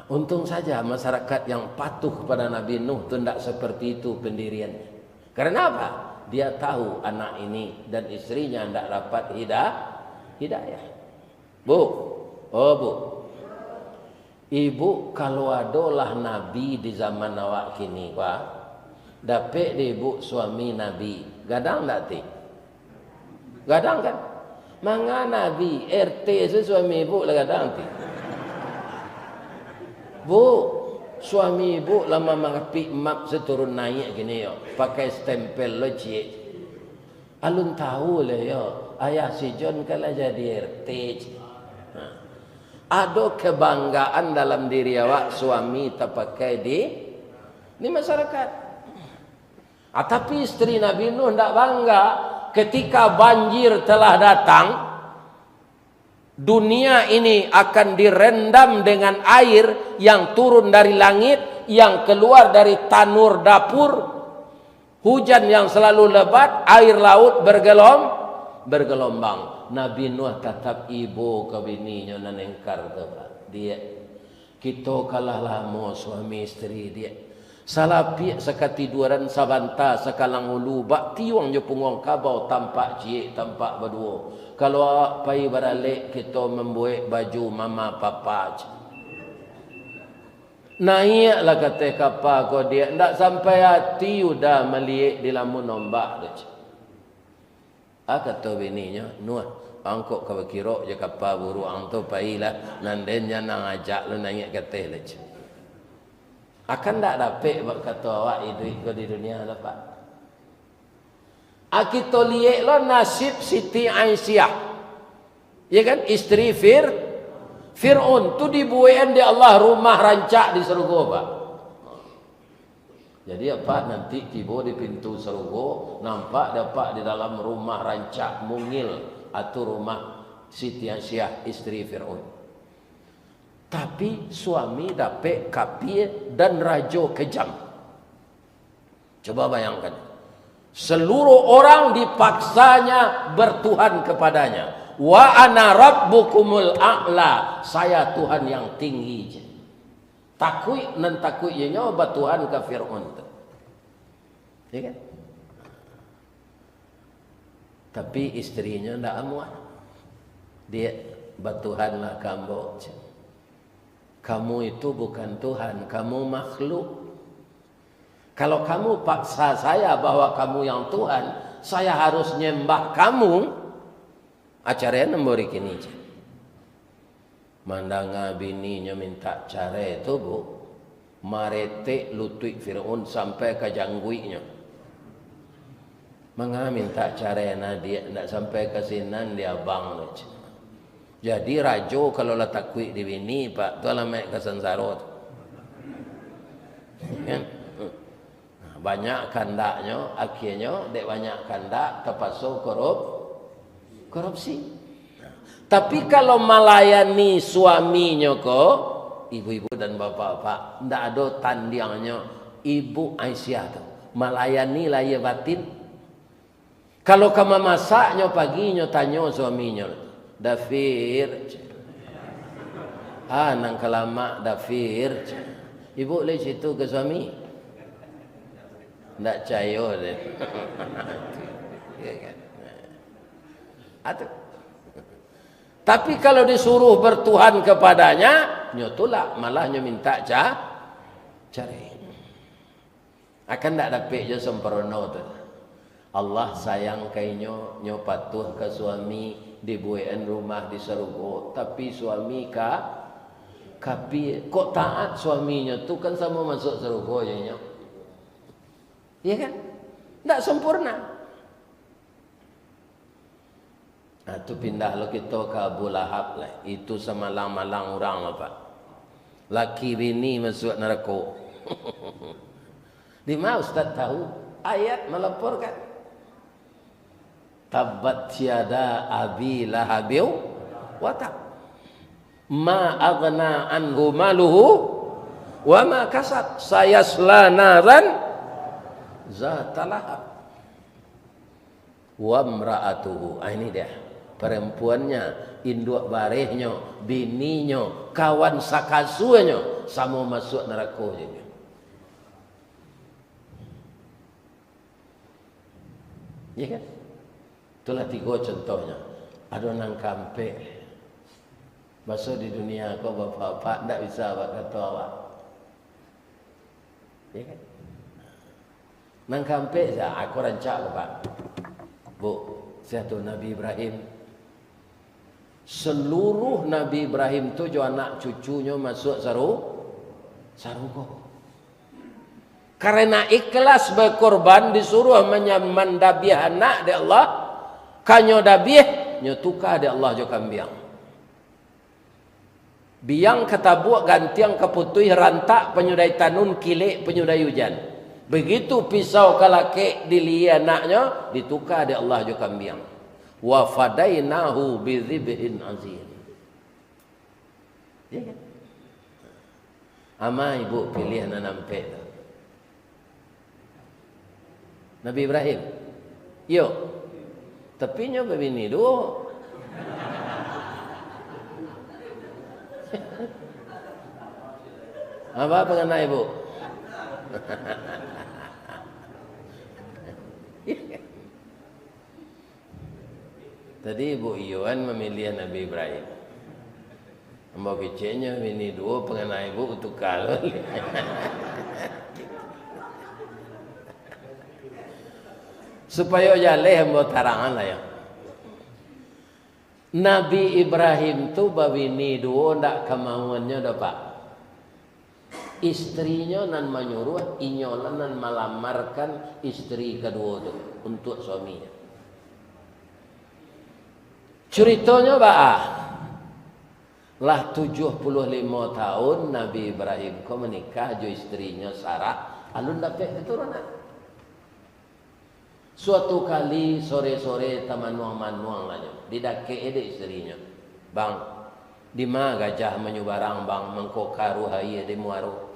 Untung saja masyarakat yang patuh kepada Nabi Nuh tu ndak seperti itu pendiriannya. Karena apa? Dia tahu anak ini dan istrinya ndak dapat hida-, hidayah. Bu, oh bu, ibu kalau adolah nabi di zaman awak kini, wah, dapek di ibu suami nabi, gadang ndak ti? Gadang kan? Manga nabi, R T se suami ibu lah gadang ti. Bu, suami ibu lah mamangapik map seturun naik gini yo, pakai stempel lo ciek. Alun tahu leh yo, ayah si John kan lah jadi R T. Nah, ado kebanggaan dalam diri awak, suami tapakai di, di masyarakat. Ah, tapi isteri Nabi Nuh ndak bangga. Ketika banjir telah datang, dunia ini akan direndam dengan air yang turun dari langit, yang keluar dari tanur dapur. Hujan yang selalu lebat, air laut bergelom-, bergelombang. Nabi Nuh tatap ibo ka bininyo nan engkar tu, Pak. Diak, kito kalah lamo suami isteri, Diak. Salapiak sakatiduaran, sabanta sakalang ulu, bak tiuang jo punguang kabau, tampak ciek, tampak baduo. Kalau awak pai baralek, kito mambuek baju mama papa, ceh. Naiaklah kateh kapa ko, Diak, ndak sampai ati Uda maliek di lamun ombak tu, ceh. Ah, kato bininyo, "Nuh, angkok ka bakirok jo kapa buruak ang tu, pailah, nan den jan ang ajak lo naiak kateh lai, ceh." Akan ndak dapek bak kato awak iduik ko di dunia tu, Pak. Ah, kito liek lo nasib Siti Aisyah. Ya kan? Isteri Fir-, Fir'aun tu dibuekan dek Allah rumah rancak di sarugo, Pak. Jadi, apa nanti tibo di pintu sarugo, nampak dek apak di dalam rumah rancak mungil, atau rumah Siti Aisyah, isteri Fir'aun. Tapi, suami dapek kapie dan rajo kejam. Coba bayangkan, seluruh orang dipaksanya bertuhan kepadanya. "Wa ana rabbukumul a'la, saya Tuhan yang tinggi," je. Takuik, nan takuik je nyo batuhan ka Fir'aun tu. Ya kan? Tapi isterinyo ndak amuah. "Diak, batuhanlah ka ambo," je. "Kamu itu bukan Tuhan, kamu makhluk. Kalau kamu paksa saya bahwa kamu yang Tuhan, saya harus nyembah kamu." Acaraian ambo ri kini, ceh. Mandanga bininyo mintak carai tu, Bu, maretek lutuik Fir'aun sampai ka jangguiknyo. "Manga mintak carai, nah, Diak, ndak sampai ka sinan di abang tu," ceh. Jadi, rajo kalau lah takuik di bini, Pak, tu alamaik ka sansaro tu. Kan? Nah, banyak kandaknyo, akhirnyo dek banyak kandak, tapaso korup-, korupsi. Nah, tapi kalau malayani suaminyo ko, ibu-ibu dan bapak-bapak, ndak ado tandiangnyo Ibu Aisyah tu. Malayani lahia batin. Kalau ka mamasaknyo pagi, nyo tanyo suaminyo, "Dafir," ceh. "Ah, nan ka lamak, Dafir," ceh. Ibu lai situ ka suami. Ndak cayo deh. Ya kan? Atu. Tapi kalau disuruh bertuhan kepadanya, nyo tulak, malah nyo mintak ca-, carai. Akan ndak dapek jo sempurno tu. Allah sayang ka inyo, nyo patuh ka suami, dibuekan rumah di sarugo, tapi suami ka-, kapie. Kok taat suaminyo tu, kan samo masuak sarugo jo inyo. Iya kan? Ndak sempurna. Nah, tu pindah lo kito ka Abu Lahab lah. Itu samalang-malang urang lo, Pak. Laki bini masuak narako. Di ma Ustaz tahu? Ayat malaporkan. Tabbat yada Abi Lahabiw wa tab. Ma aghna anhu maluhu. Wa ma kasab, sayasla naran zata lahab. Wa mra'atuhu. Ah, ini dia. Perempuannya, induak barehnyo, bininyo, kawan sakasuanyo, samo masuak narako jo inyo. Iya kan? Itulah tigo contohnyo. Ado nan kaampek. Baso di dunia ko, bapak-bapak, ndak bisa awak kato awak. Iya kan? Nan kaampek sa, aku rancak, Bapak. Bu, sia tu Nabi Ibrahim. Seluruh Nabi Ibrahim tu jo anak cucunyo masuak saru-, sarugo. Karena ikhlas bakorban, disuruah manya-, mandabiah anak dek Allah, kanyo dabiah, nyo tuka dek Allah jo kambiang. Biang ka tabuak, gantiang ka putuih, rantak panyudai tanun, kilek panyudai ujan. Begitu pisau ka lakek di lihia anaknyo, dituka dek Allah jo kambiang. Wa fadainahu bidzibhin azim. Iya kan? Ama ibu pilih nan ampek tu. Nabi Ibrahim. Iyo. Tapi nyo babini duo. Apa panganai, Bu? Tadi Ibu Iwan mamiliah Nabi Ibrahim. Ambo keceknyo bini duo, panganai Ibu tuka. Supayo jaleh ambo tarangan lah yo. Nabi Ibrahim tu babini duo ndak kamauannyo doh, Pak. Istrinyo nan manyuruah, inyolah nan malamarkan istri kaduo tu untuak suaminyo. Curitonyo baa? Lah tujuah puluah limo taun Nabi Ibrahim ko manikah jo istrinyo Sarah, alun dapek katurunan. Suatu kali sore-sore tamanuang-manuang lah nyo, didakek dek istrinyo. "Bang, dima gajah manyubarang, Bang, mangko karuah aia di muaro?"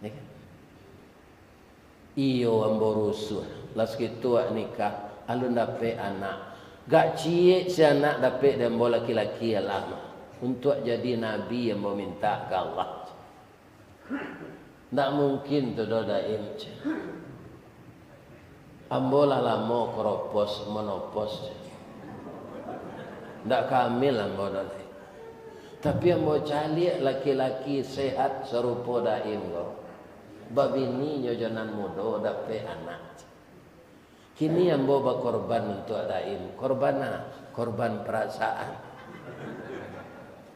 Ya kan? "Iyo, ambo rusuah. Lah sakitu wak nikah, alun dapek anak. Gak ciek se anak dapek di ambo laki-laki, alah mah. Untuak jadi nabi ambo mintak ka Allah." "Ndak mungkin tu doh, Daim. Ambo lah lamo koropos, monopos. Ndak kamil ambo doh, Daim. Tapi ambo caliak laki-laki sehat sarupo Daim ko. Babini nyo jo nan mudo, dapek anak. Kini ambo bakorban untuak Daim. Korban a? Korban parasaan.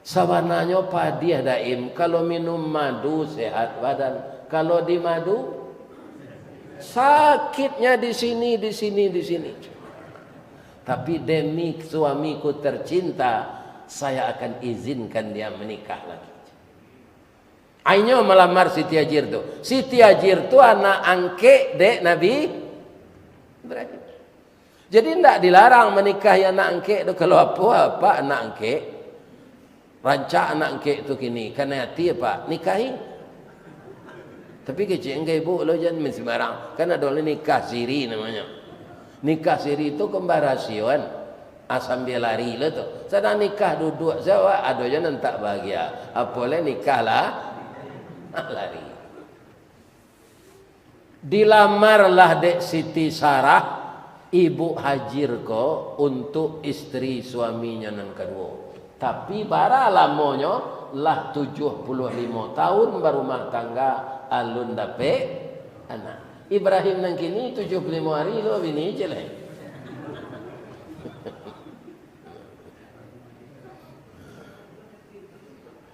Sabananyo padiah Daim, kalau minum madu sehat badan, kalau di madu sakitnya di sini, di sini, di sini. Tapi demi suamiku tercinta, saya akan izinkan dia menikah lagi." Inyo malamar Siti Hajir tu. Siti Hajir tu anak angkek dek Nabi Ibrahim. Jadi, ndak dilarang manikahi anak angkek tu. Kalau apo, apak anak angkek, rancak anak angkek tu kini, kanai ati apak, nikahi. Tapi kecek angkek ibu lo, jan main sembarang. Kan ado lah nikah siri namonyo. Nikah siri tu kembar rasioan. Ah, sambia lari lo tu. Sadang nikah duduak se awak, ado jo nan tak bahagia. Apo lai nikah lah lari. Dilamarlah dek Siti Sarah, ibu Hajir ko, untuak istri suaminyo nan kaduo. Tapi bara lamonyo, lah tujuah puluah limo taun barumah tangga, alun dapek anak. Ibrahim nan kini tujuah puluah limo ari lo bini ciek lai.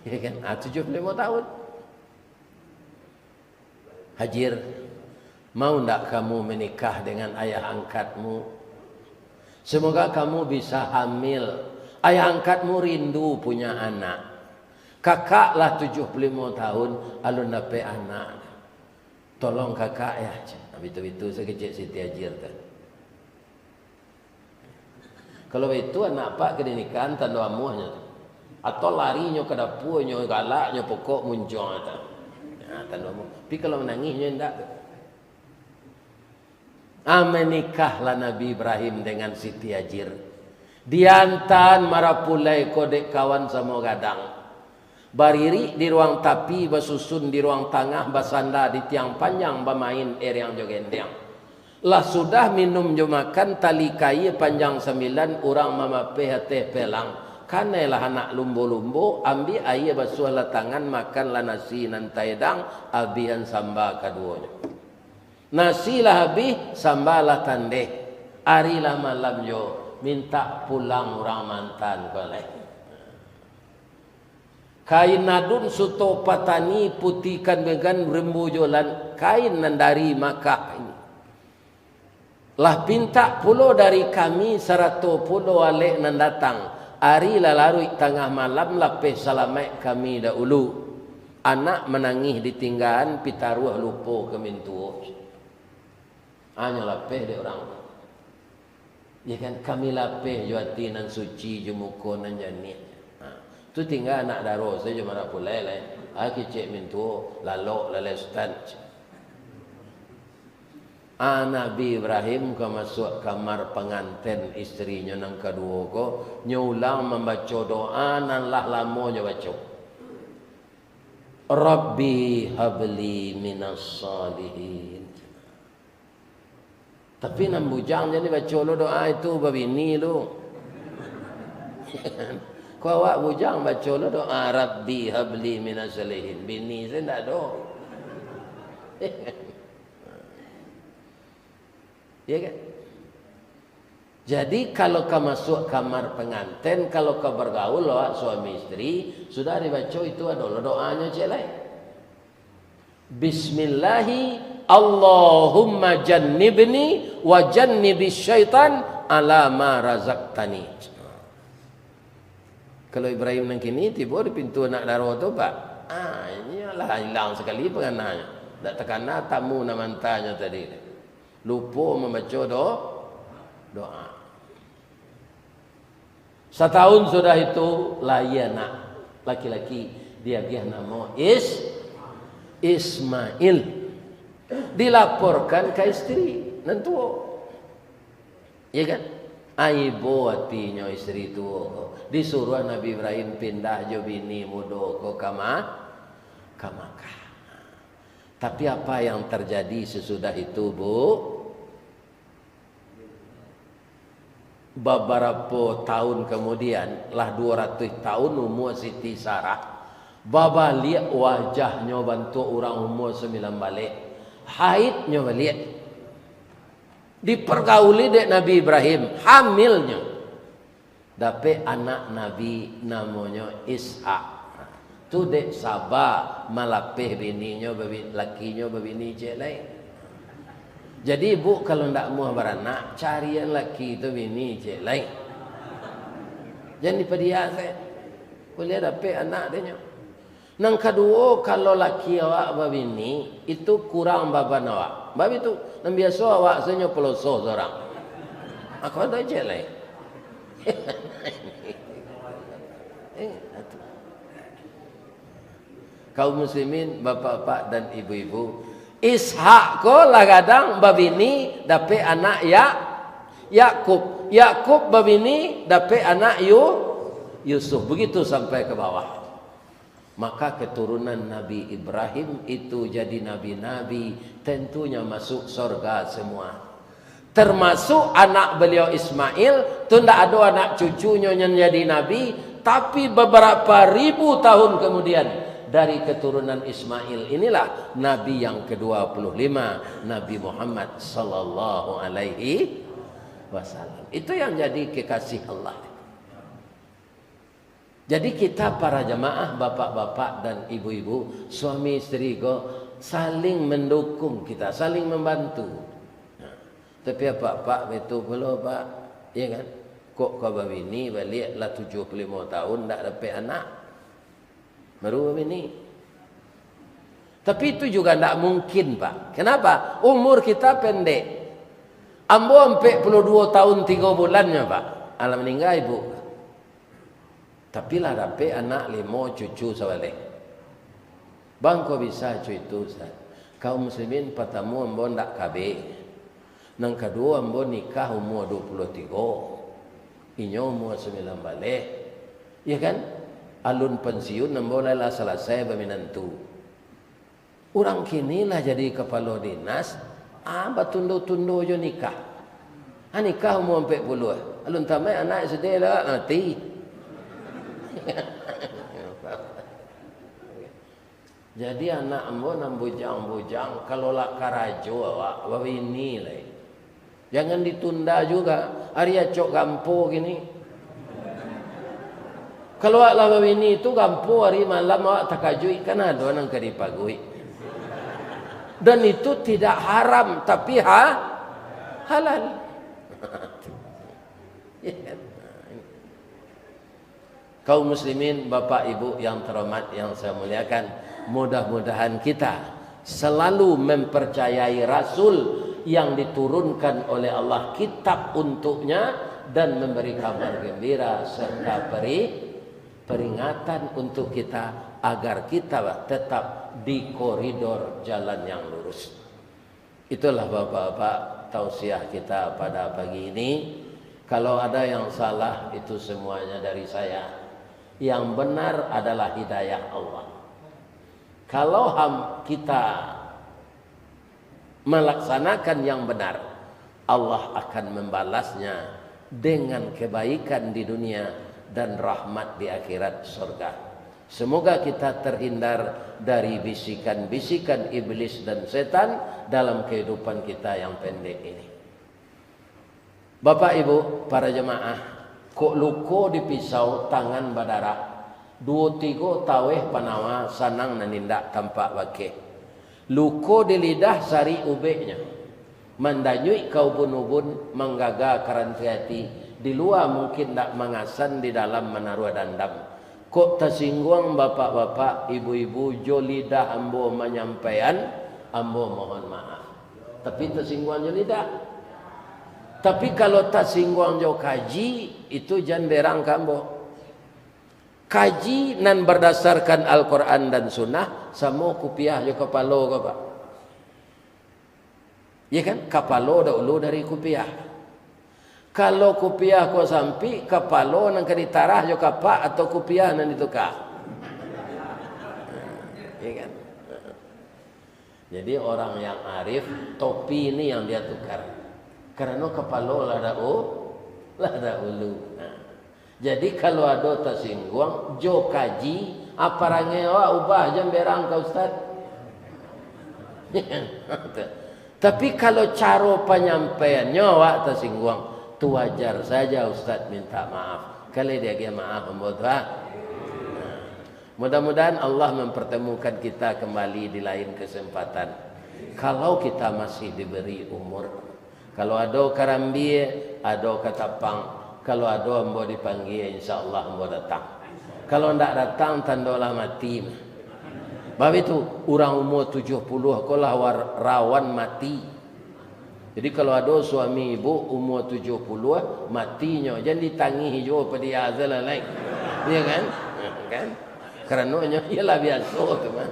Ya kan? Ah, tujuah puluah limo taun. "Hajir, mau ndak kamu menikah dengan ayah angkatmu? Semoga kamu bisa hamil. Ayah angkatmu rindu punya anak. Kakak lah tujuah puluah limo taun, alun dapek anak. Tolong kakak ya," cek. Nah, bitu-bitu se kecek Siti Hajir tu. Kalau baitu, anak apak ka dinikahan tando amuahnyo tu. Atau larinyo ka dapua, nyo galak, nyo pokok muncuang tu. Nah, tando mu. Tapi kalau manangih nyo indak tu. Ah, manikahlah Nabi Ibrahim dengan Siti Hajar. Diantaan marapulai ko dek kawan samo gadang. Baririk di ruang tapi, basusun di ruang tangah, basanda di tiang panjang, bamain eriang jo gendang. Lah sudah minum jo makan, tali kaia panjang sambilan, urang mamapeh ateh pelang. Kanailah anak lumbo-lumbo, ambiak aia basuahlah tangan, makanlah nasi nan taedang, abihan samba kaduonyo. Nasi lah abih, samba lah tandeh. Ari lah malam jo, mintak pulang urang mantan ko lai. Kain nadun suto patani, putikan dengan rembu jolan, kain nan dari Makkah ini. Lah pintak pulo dari kami, sarato pulo alek nan datang. Ari lah laruik tangah malam, lapeh salamaik kami dahulu. Anak manangih ditinggaan, pitaruah lupo ka mintuo. Hanyo lapeh dek urang tu. Ya kan, kami lapeh jo ati nan suci, jo muko nan janiah. Ha, tu tingga anak daro sajo marapulai lai. Ha, kicek mintuo, lalok lalai sutan. Ah, Nabi Ibrahim ka masuak kamar panganten isterinyo nan kaduo ko, nyo ulang mambaco doa nan lah lamo nyo baco. "Rabbi habli minas shalihin." Tapi nan bujang jadi baco lo doa itu babini lu. Kok awak bujang baco lo doa, "Rabbi habli minas shalihin." Bini se ndak ado. Ya kan? Jadi, kalau ka masuak kamar panganten, kalau ka bargaul awak suami isteri, sudah dibaco itu ado lo doanyo, cek lai. Bismillahi, Allahumma jannibni wa jannibis syaitan ala ma razaqtani. Kalau Ibrahim nan kini tibo di pintu anak daro tu, Pak, ah, inyo lah ilang sakali pangananyo. Ndak takana tamu nan mantanyo tadi. Lupo mambaco do-, doa. Satahun sudah itu, lahia anak laki-laki, diagiah namo Is-, Ismail. Dilaporkan ka isteri nan tuo. Ya kan? Aibo atinyo isteri tuo ko. Disuruah Nabi Ibrahim pindah jo bini mudo ko ka Ma-, ka Makkah. Tapi apa yang terjadi sesudah itu, Bu? Babarapo tahun kamudian, lah duo ratuih tahun umua Siti Sarah, babaliak wajahnyo bantuak urang umua sambilan baleh. Haidnyo baliak. Dipargauli dek Nabi Ibrahim, hamilnyo. Dapek anak Nabi namonyo Ishak. Tu dek saba malapeh bininyo babi-, lakinyo babini ciek lai. Jadi, ibu kalau ndak muah baranak, carian laki tu bini ciek lai. Jan dipadiah se. Buliah dapek anak dek nyo. Nan kaduo, kalau laki awak babini, itu kurang baban awak. Bab itu, nan biaso awak sajo poloso surang. Aku ado ciek lai. Eh, atu. Kaum muslimin, bapak-bapak dan ibu-ibu, Ishak ko lah gadang babini, dapek anak Ya-, Yakub. Yakub babini, dapek anak Yu-, Yusuf. Begitu sampai ke bawah. Maka keturunan Nabi Ibrahim itu jadi nabi-nabi, tentunya masuk sorga semua. Termasuk anak beliau Ismail, tu ndak ado anak cucunyo yang jadi nabi, tapi beberapa ribu tahun kemudian dari keturunan Ismail inilah nabi yang kedua puluh lima, Nabi Muhammad sallallahu alaihi wasallam. Itu yang jadi kekasih Allah. Jadi kita para jamaah, bapak-bapak dan ibu-ibu, suami isteri ko saling mendukung kita, saling membantu. Nah, tapi apak-apak betul pulo, Pak, ya kan? Kok ka babini baliak lah tujuh puluh limo tahun ndak dapek anak. Baru babini. Tapi itu juga ndak mungkin, Pak. Kenapa? Umur kita pendek. Ambo ampek puluah duo tahun tigo bulannyo, Pak. Alah meninggal ibu. Tapi lah dapek anak limo, cucu sabaleh. Bang, kok bisa co itu, Ustaz? Kaum muslimin, patamo, ambo ndak kabek. Nan kaduo, ambo nikah umua duo puluah tigo. Inyo umua sambilan baleh. Iyo kan? Alun pansiun, ambo lah, lah salasai baminantu. Urang kini lah jadi kapalo dinas, ah, batundo-tundo jo nikah. Ah, nikah umua ampek puluah. Alun tamaik anak S D lah mati. Jadi anak ambo nan bujang-bujang, kalau lah karajo awak, babini lai. Jangan ditunda juga. Ari acok gampo kini. Kalau awak lah babini tu, gampo ari malam awak takajuik, kan ado nan ka dipaguik. Dan itu tidak haram, tapi ha-, halal. Kaum muslimin, bapak ibu yang terhormat, yang saya muliakan, mudah-mudahan kita selalu mempercayai Rasul yang diturunkan oleh Allah, kitab untuknya, dan memberi kabar gembira serta peri-, peringatan untuk kita agar kita tetap di koridor jalan yang lurus. Itulah, bapak-bapak, tausiah kita pada pagi ini. Kalau ada yang salah, itu semuanya dari saya. Yang benar adalah hidayah Allah. Kalau ham-, kita melaksanakan yang benar, Allah akan membalasnya dengan kebaikan di dunia dan rahmat di akhirat surga. Semoga kita terhindar dari bisikan-bisikan iblis dan setan dalam kehidupan kita yang pendek ini. Bapak, Ibu, para jemaah, kok luko di pisau, tangan badarah, duo tigo taweh panawa, sanang nan indak tampak bakeh. Luko di lidah, sarik ubeknyo, mandanyuik ka ubun-ubun, manggaga ka rantai ati, di lua mungkin ndak mangasan, di dalam manaruah dandam. Kok tasingguang bapak-bapak, ibu-ibu, jo lidah ambo manyampaian, ambo mohon maaf. Tapi tasingguang jo lidah. Tapi kalau tasingguang jo kaji, itu jan berang ka ambo. Kaji nan bardasarkan Al-Quran dan Sunnah, samo kupiah jo kapalo ko, Pak. Iya kan? Kapalo dahulu dari kupiah. Kalau kupiah ko sampik, kapalo nan ka ditarah jo kapak atau kupiah nan dituka? Iya kan? Jadi orang yang arif, topi ni yang dia tukar. Karano kapalo lah dahulu, lah dahulu. Nah. Jadi, kalau ado tasingguang, jo kaji, a, parangai awak ubah, jan berang ka ustaz. Tapi, kalau caro panyampaiannyo awak tasingguang, tu wajar saja ustaz minta maaf. Kalau diagiah maaf, ambo tu, ha. Mudah-mudahan Allah mempertemukan kita kembali di lain kesempatan. Kalau kita masih diberi umur. Kalau ado karambia, ado katapang. Kalau ado ambo dipanggia, insya Allah ambo datang. Kalau ndak datang, tando lah mati. Bab itu, urang umur tujuh puluh ko lah war-, rawan mati. Jadi, kalau ado suami ibu umur tujuh puluh, matinyo, jan ditangih juo padiah se lah, lai. Iya kan? Kan? Karano nyo, iyolah biaso tu mah.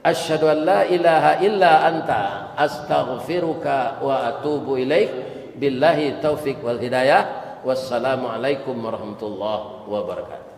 Asyhadu an la ilaha illa anta, astaghfiruka wa atubu ilaik. Billahi taufik wal hidayah. Wassalamualaikum warahmatullahi wabarakatuh.